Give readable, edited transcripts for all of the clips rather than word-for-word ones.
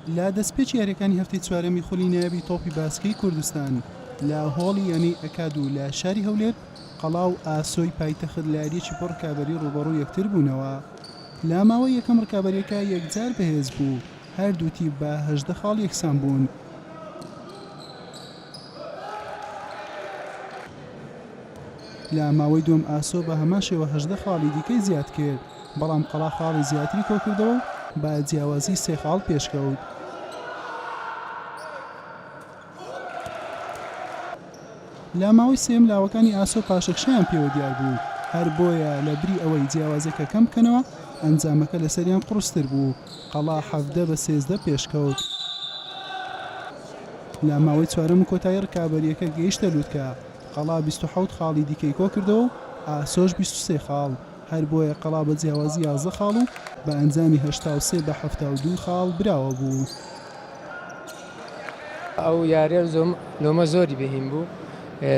لە دەستپێکی یارییەکانی هەفتەی چوارەمی خولی نایابی تۆپی باسکەی کوردستان لە هۆڵی یانەی ئەکاد و لە شاری هەولێر، قەڵا و ئاسۆی پایتەخت لە یارییەکی پڕ ڕکابەری ڕووبەڕوو یەکتر بوونەوە. لە ماوەی یەکەم ڕکابەرییەکە یەکجار بەهێز بوو، هەردوو تیپ بە 18 خاڵ یەکسان بوون. لە ماوەی دووەم ئاسۆ بە هەمان شێوە 18 خاڵی دیکەی زیاد کرد، بەڵام قەڵا خاڵی زیاتری کۆکردەوە و بە جیاوازی سێ خاڵ پێشکەوت. لە ماوەی سێیەم لاوەکانی ئاسۆ پاشەکشەیان پێوە دیار بوو، هەر بۆیە لە بری ئەوەی جیاوازیەکە کەم بکەنەوە، ئەنجامەکە لەسەریان قوڕستر بوو، قەڵا 17 بە 13 پێشکەوت. لە ماوەی چوارەم و کۆتایی ڕکابەرییەکە گەیشتە لوتکە، قەڵا 27 خاڵی دیکەی کۆکردەوە و ئاسۆش 23 خاڵ، هەر بۆیە قەڵا بە جیاوازی 11 خاڵ و بە ئەنجامی 83 بە 72 خاڵ براوە بوو. ئەو یاریە لۆمە زۆری بەهیم بوو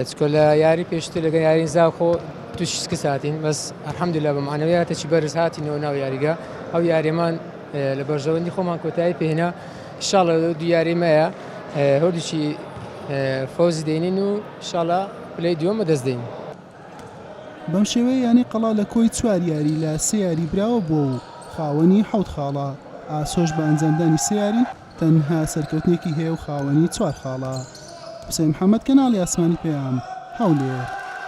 چکۆ لە یاری پێشتر لەگە یاری زاخۆ تووشی شکست هاتین بەس الحمدلله بە معنەویاتێکی بەرز هاتینەوە ناو یاریگە ئەو یاریەمان لە بەرژەوەندی خۆمان کۆتایی پێهێنا ئینشاڵڵە دوو یاری مەیە هەردووکی فەوزی دێنین و ئینشاڵڵە پلەی دووەم بەدەست دێنین. بەم شێوەیە یانەی قەڵا لە کۆی چوار یاری لە سێ یاری براوە بووە و خاوەنی حەوت خاڵە، ئاسۆش بە ئەنجامدانی سێ یاری تەنها سەرکەوتنێکی هەیە و خاوەنی چوار خاڵە. حوسێن محەمەد، کەناڵی ئاسمانی پەیام، هەولێر.